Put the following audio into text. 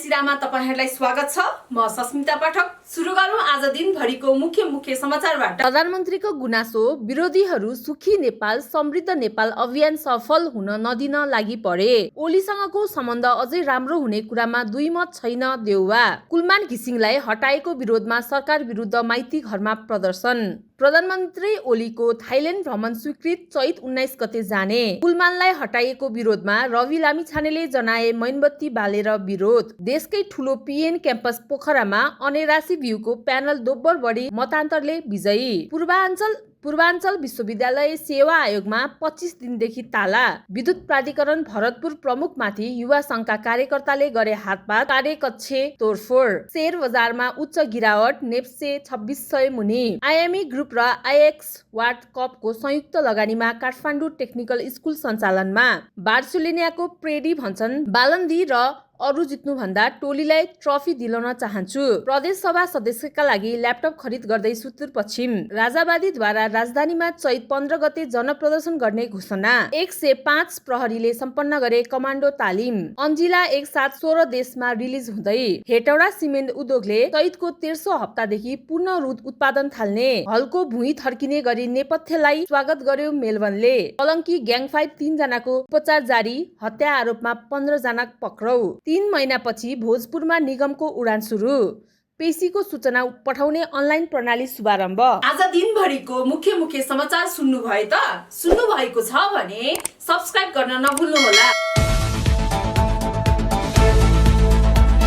सिरामा तपाईहरुलाई स्वागत छ। म सस्मिता पाठक। सुरु गरौँ आज दिनभरिको मुख्य समाचारबाट। प्रधानमन्त्रीको गुनासो, विरोधीहरू सुखी नेपाल समृद्ध नेपाल अभियान सफल हुन नदिन लागि परे। ओलीसँगको सम्बन्ध अझै राम्रो हुने कुरामा दुई मत छैन देउवा। कुलमान घिसिङलाई हटाएको विरोधमा सरकार विरुद्ध माइती घरमा प्रदर्शन। प्रधानमन्त्री ओलीको थाइल्याण्ड भ्रमण स्वीकृत, चैत 19 गते जाने। कुलमानलाई हटाइएको विरोधमा रवि लामिछानेले जनाए मैनबत्ती बालेर विरोध। देशकै ठूलो पीएन क्याम्पस पोखरामा अनेरासी भ्यूको प्यानल दोब्बर बढी मतान्तरले विजयी। पूर्वाञ्चल विश्वविद्यालय सेवा आयोगमा 25 दिनदेखि ताला। विद्युत प्राधिकरण भरतपुर प्रमुखमाथि युवा संघका कार्यकर्ताले गरे हातपात, कार्यकक्ष तोडफोड। शेयर बजारमा उच्च गिरावट, नेप्से 2600 मुनि। आइएमई ग्रुप र आइएक्स वार्ल्ड कपको संयुक्त लगानीमा काठमाडौँ टेक्निकल स्कुल सञ्चालनमा। बार्सिलोनाको प्रेडी भन्छन् बालन्दी र अरु जित्नुभन्दा टोलीलाई ट्रफी दिलाउन चाहन्छु। प्रदेश सभा सदस्यका लागि ल्यापटप खरिद गर्दै सुदूरपश्चिम। राजावादीद्वारा राजधानीमा चैत 15 गते जनप्रदर्शन गर्ने घोषणा। 105 प्रहरीले सम्पन्न गरे कमान्डो तालिम। अन्जिला एक साथ 16 देशमा रिलिज हुँदै। हेटौडा सिमेन्ट उद्योगले चैतको तेर्सो हप्तादेखि पूर्ण रुद उत्पादन थाल्ने। हलको भुइँ थर्किने गरी नेपथ्यलाई स्वागत गर्यो मेलबर्नले। कलङ्की ग्याङ फाइट 3 जनाको उपचार जारी, हत्या आरोपमा 15 जना पक्राउ। 3 महिनापछि भोजपुरमा निगमको उडान सुरु। पेशीको सूचना पठाउने अनलाइन प्रणाली शुभारम्भ। आज दिनभरिको मुख्य समाचार सुन्नु भएको छ भने सब्स्क्राइब गर्न नभुल्नुहोला।